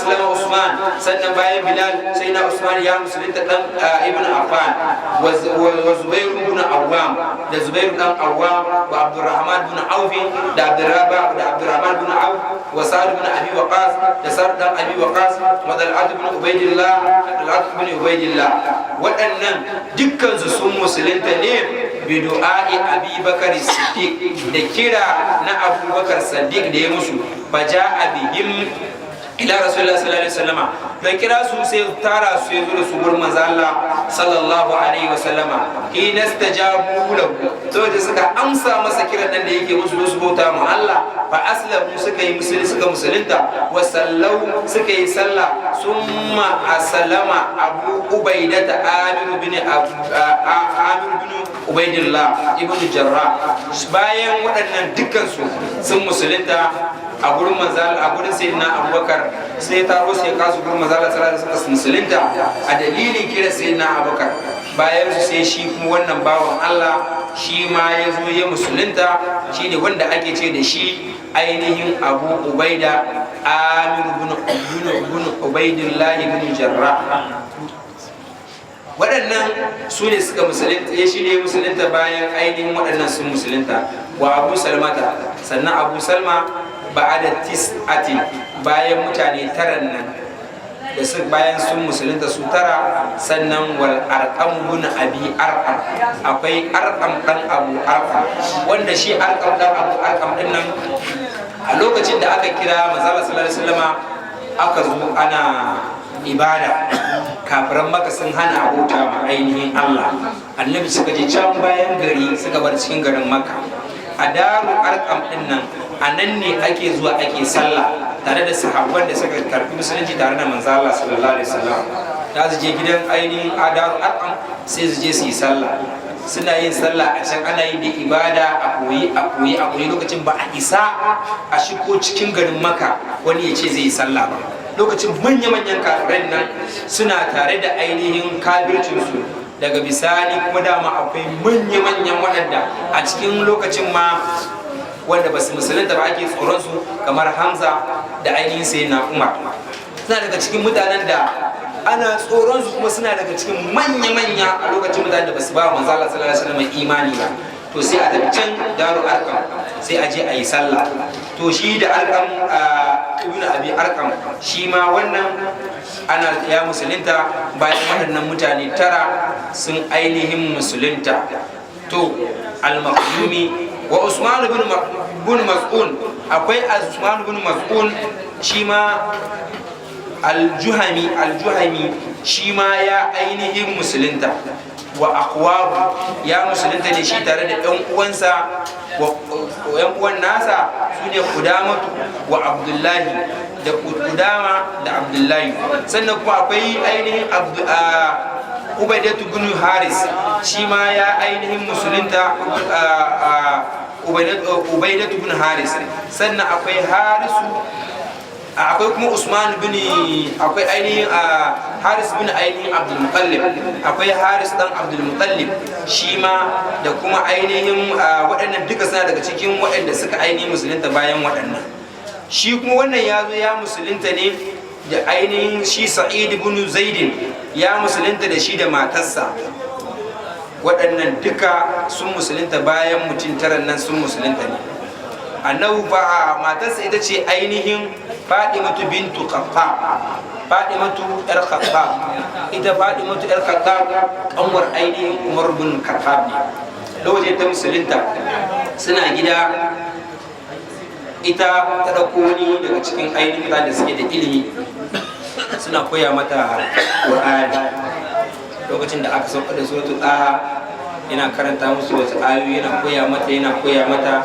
aslama Usman, sannan bayan Bilal sai na Usman ya musulunta, dan Ibn Affan, wa Zubair ibn Awwam, da Zubair dan Awwam, wa Abdurrahman ibn Auf, da Abdurrahman ibn Auf, wa Sa'd ibn Abi Waqas, da Sa'd dan Abi Waqas, wa Talhat ibn Ubaidillah, Talhat ibn Ubaidillah. Waɗannan dukkan su sun musulunta ne bi du'a'i Abi Bakar Siddiq, da kira na Abubakar Siddiq da ya musu. Faja'a bihim ila Rasulullah sallallahu alaihi wasallama, da kira su sai tara su, ya zo da su gurin manzo Allah sallallahu alaihi wasallama. Inastajabu lahu, saboda suka amsa masa kiran nan da yake musu su bauta mu Allah. Fa aslamu, suka yi musulmi, suka musulunta, wa sallau, suka yi sallah. Summa aslama Abu Ubaidata Amir bin Ubaidillah ibn Jarrah. Bayan waɗannan dukkan su sun musulunta a gurin manzal, a gurin Sayyidina Abubakar, sai taro sai kasu gurin manzal sallallahu alaihi wasallam, musulunta a dalilin kira Sayyidina Abubakar. Bayan su sai shi kuma wannan bawan Allah shi ma ya zo ya musulunta, shine wanda ake ce da shi ainihin Abu Ubaida Amir bin Ubaidillah ibn Jarrah. Waɗannan su ne suka musulunta, ya shi ne musulunta bayan ainihin waɗannan sun musulunta. Wa Abu Salmata, sannan Abu Salma, ba'ada tis'atin, bayan mutane taran nan da su bayan sun musulunta su tara. Sannan wal Arqam bin Abi Arqam, akwai Arqam dan Abu Arqam, wanda shi Arqam dan Abu Arqam din nan, a lokacin da aka kira manzo sallallahu alaihi wasallama, aka zo ana ibada, kafiran Maka sun hana abota ma ainihin Allah. Annabi suka je can bayan gari, suka bar cikin garin Makka. A Daru Arqam din nan, a nan ne ake zuwa ake sallah tare da sahabban da suka karbi musulunci tare da manzo Allah sallallahu alaihi wasallam. Za su je gidan ainihin Daru Arqam, sai su je su yi sallah. Suna yin sallah a can, ana yin da ibada a koyi a koyi a koyi. Lokacin ba a isa a shigo cikin garin Maka wani ya ce zai yi sallah ba. Lokacin manya-manyan kafirai nan suna tare da ainihin kafircinsu. Daga bisani kuma dama akwai manya-manyan waɗanda a cikin lokacin ma wanda ba su musulunta ba, ake tsoron su, kamar Hamza da ainihin sai na Umar, suna daga cikin mutanen da ana tsoron su, kuma suna daga cikin manya-manya a lokacin mutanen da ba su ba manzo Allah sallallahu alaihi wasallam imani ba. To sai a tafi can Daru Arqam, sai a je a yi sallah. To shi da Arqam ibnu Abi Arqam, shi ma wannan ana ya musulunta bayan waɗannan mutane tara sun ainihin musulunta. To al-Makhzumi, wa Usman bin Mas'un, akwai Usman bin Mas'un, shi ma al-Juhami, al-Juhami, shi ma ya ainihin musulunta. Wa aqwabu, ya musulunta ne shi tare da ɗan uwansa. Wa ɗan uwan nasa su ne Kudamatu wa Abdullahi, da Kudama da Abdullahi. Sannan kuma akwai ainihin Ubaidatu bin Haris, shi ma ya ainihin musulunta, Ubaidatu bin Haris. Sannan akwai Harisu, akwai kuma Usman bin, akwai ainihin Haris bin ainihin Abdul Muttalib, akwai Haris dan Abdul Muttalib shi ma, da kuma ainihin waɗannan duka suna daga cikin waɗanda suka ainihin musulunta bayan waɗannan. Shi kuma wannan ya zo ya musulunta ne da ainihin shi Sa'id ibn Zaidin, ya musulunta da shi da matarsa. Waɗannan duka sun musulunta bayan mutum taran nan sun musulunta ne. Annabu fa matarsa ita ce ainihin Fadimatu bintu Khattab, Fadimatu yar Khattab. Ita Fadimatu yar Khattab kanwar ainihin Umar bin Khattab ne. Lokacin ta musulunta suna gida, ita ta ɗauko wani daga cikin ainihin mutane da suke da ilimi, suna koya mata Qur'ani. Lokacin da aka sauka da suratul Taha, yana karanta musu wasu ayoyi, yana koya mata, yana koya mata.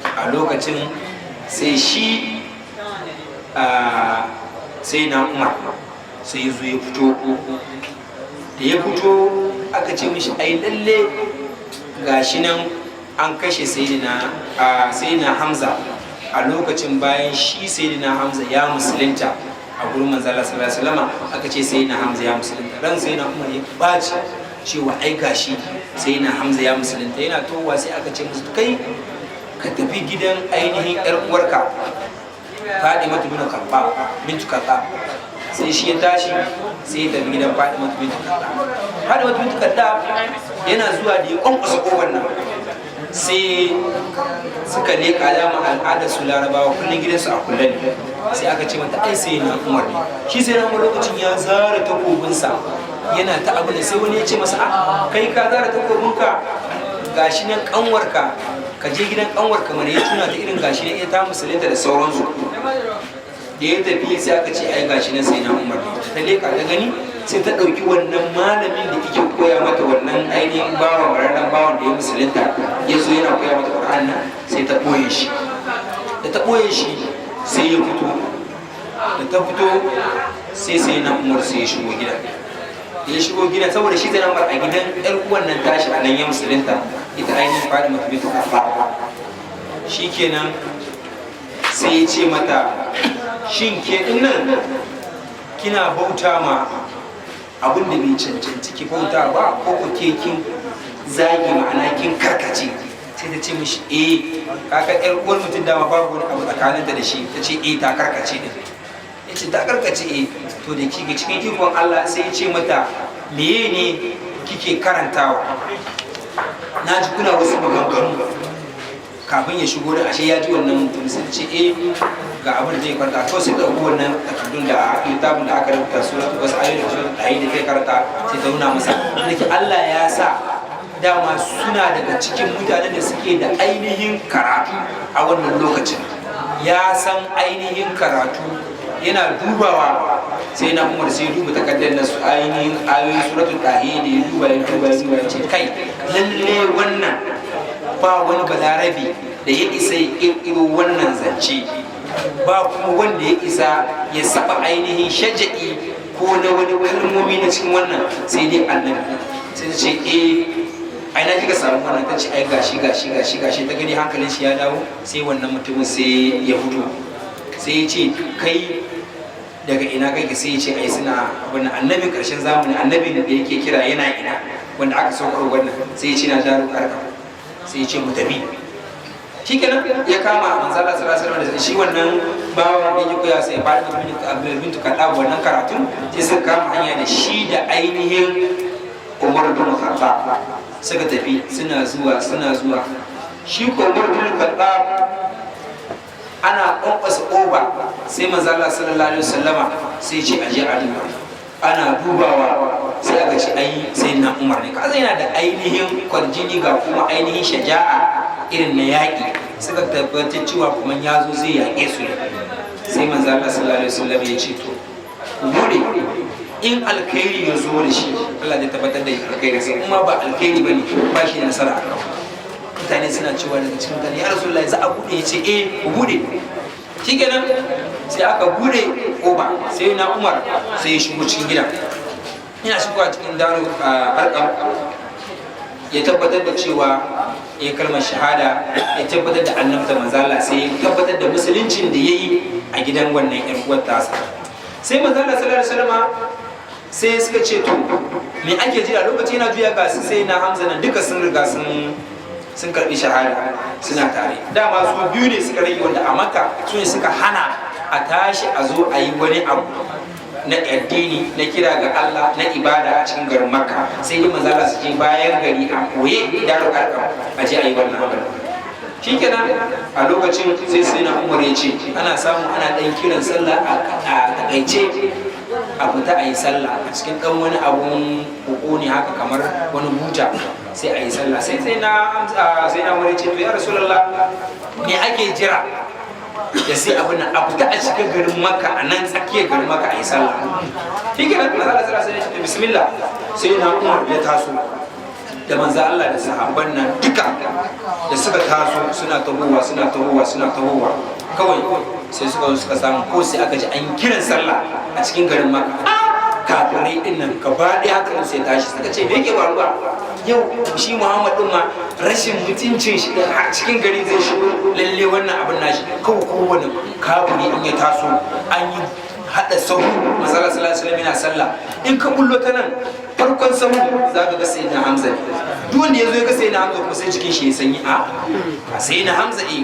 A lokacin sai shi sai na Umar sai ya zo ya fito. Da ya fito aka ce mishi, ai lalle gashi nan an kashe Sayyidina Hamza. A lokacin bayan shi Sayyidina Hamza ya musulunta a gurin manzo Allah sallallahu alaihi wasallam, aka ce Sayyidina Hamza ya musulunta. Ran Sayyidina Umar ya baci cewa ai gashi Sayyidina Hamza ya musulunta. Yana towa sai aka ce musu, kai ka tafi gidan ainihin yar uwarka. Fadimatu bin Khattab bintu Khattab. Sai shi ya tashi sai ya tafi gidan Fadimatu bintu Khattab. Fadimatu bintu Khattab yana zuwa da ya kwankwasa kofar nan, sai suka leƙa. Dama al'adar su Larabawa kullum gidansu a kulle ne. Sai aka ce mata ai sai na Umar ne. Shi sai na Umar lokacin ya zara takobinsa yana ta abu da sai wani ya ce masa, a kai ka zara takobinka, gashi nan kanwarka, ka je gidan kanwarka mana. Ya tuna ta irin gashi nan ita ta musulunta da sauransu. Da ya tafi sai aka ce ai gashi nan sai na Umar ne. Ta leƙa ta gani, sai ta ɗauki wannan malamin da yake koya mata, wannan ainihin bawan, bararren bawan da ya musulunta ya zo yana koya mata Ƙur'an nan, sai ta ɓoye shi. Da ta ɓoye shi sai ya fito. Da ta fito sai na Umar sai ya shigo gida. Ya shigo gida saboda shi sai na Umar a gidan ƴar uwan nan tashi a nan ya musulunta, ita ainihin Fadima bintu Khattab. Shikenan sai ya ce mata, shin ke din nan kina bauta ma abin da bai cancanci ki bauta ba, ko ku ke kin zagi, ma'ana kin karkace? Sai ta ce mishi eh, kaka yar uwar mutum dama babu wani abu tsakaninta da shi. Ta ce eh, ta karkace din. Ya ce ta karkace, eh. To da kike cikin ikon Allah sai ya ce mata, meye ne kike karantawa? Na ji kuna wasu maganganu kafin ya shigo da ashe ya ji wannan mutum. Sai ce eh, ga abin da zai karanta. To sai ɗauko wannan takardun da littafin da aka rubuta suratu, wasu ayoyi da suratu ɗayi da kai karanta, sai ta nuna masa. Da ke Allah ya sa dama suna daga cikin mutanen da suke da ainihin karatu a wannan lokacin, ya san ainihin karatu, yana dubawa. Sai na Umar sai duba takardar na su ainihin ayoyin suratul ɗahi. Da ya duba, ya duba, ya duba, ya ce kai, lalle wannan ba wani Balarabe da ya isa ya ƙirƙiro wannan zance ba, kuma wanda ya isa ya saba ainihin shaja'i ko na wani kalmomi na cikin wannan sai dai annabi. Sai ta ce eh, ai na kika samu wannan? Ta ce ai gashi gashi gashi gashi. Ta gani hankalin shi ya dawo. Sai wannan mutumin sai ya fito, sai ya ce kai daga ina kake? Sai ya ce ai suna abin annabin karshen zamani, annabin da yake kira yana ina, wanda aka saukar wannan? Sai ya ce na Daru Arqam. Sai ya ce mu tafi. Shikenan ya kama manzo Allah sallallahu alaihi wasallam da shi wannan bawan da yake koya sai fara bintu Khattab wannan karatun. Sai suka kama hanya da shi da ainihin Umar bin Khattab, suka tafi. Suna zuwa, suna zuwa, shi ko Umar bin Khattab ana kwankwasa ƙofa. Sai manzo Allah sallallahu alaihi wasallama sai ce aje a duba. Ana dubawa sai aka ce ai sai na Umar ne. Kaza yana da ainihin kwarjini, ga kuma ainihin shaja'a irin na yaƙi. Suka tabbatar cewa kuma ya zo zai yaƙe su ne. Sai manzo Allah sallallahu alaihi wasallam ya ce to ku bude, in alkhairi ya zo da shi Allah zai tabbatar da alkhairi, sai kuma ba alkhairi bane ba shi da nasara akan mutane. Suna cewa daga cikin mutane, ya Rasulullahi, za a bude? Ya ce eh, ku bude. Shikenan sai aka bude kofa. Sai na Umar sai ya shigo cikin gidan. Ina shigowa cikin Daru Arqam ya tabbatar da cewa ya kalmar shahada, ya tabbatar da annabta manzo Allah, sai ya tabbatar da musuluncin da yayi a gidan wannan yar uwar tasa. Sai manzo Allah sallallahu alaihi wasallam sai suka ce to me ake jira? Lokaci yana juya, ga su sai na Hamza nan duka sun riga sun karbi shahada, suna tare. Dama su biyu ne suka rage wanda a Makka su ne suka hana a tashi a zo a yi wani abu na addini, na kira ga Allah, na ibada a cikin garin Makka. Sai dai manzo Allah su je bayan gari a koye Daru Arqam a je a yi wannan abin. Shikenan a lokacin sai na Umar ya ce ana samu ana dan kiran sallah a takaice, a fita a yi sallah a cikin dan wani abun koko ne haka, kamar wani buta, sai a yi sallah. Sai na Umar ya ce to ya Rasulullah, me ake jira da sai abin nan a fita a cikin garin Makka, a nan tsakiyar garin Makka a yi sallah? Shi ke nan manzo Allah sallallahu alaihi wasallam, bismillah. Sai na Umar ya taso da manzo Allah da sahabban nan duka. Da suka taso suna tahowa, suna tahowa, suna tahowa, kawai sai suka zo suka samu ko sai aka ji an kiran sallah a cikin garin Makka. Kafirai din nan gaba ɗaya hankalin sai tashi, suka ce me yake faruwa yau? Shi Muhammad din ma rashin mutuncin shi din har cikin gari zai shigo. Lalle wannan abin nashi kawai kowane kafiri in ya taso an yi hada sahu. Manzo Allah sallallahu alaihi wasallam yana sallah, in ka bullo ta nan farkon sahu za ka ga Sayyidina Hamza ne. Duk wanda ya zo ya ga Sayyidina Hamza kuma sai jikin shi ya sanyi. A Sayyidina Hamza, eh.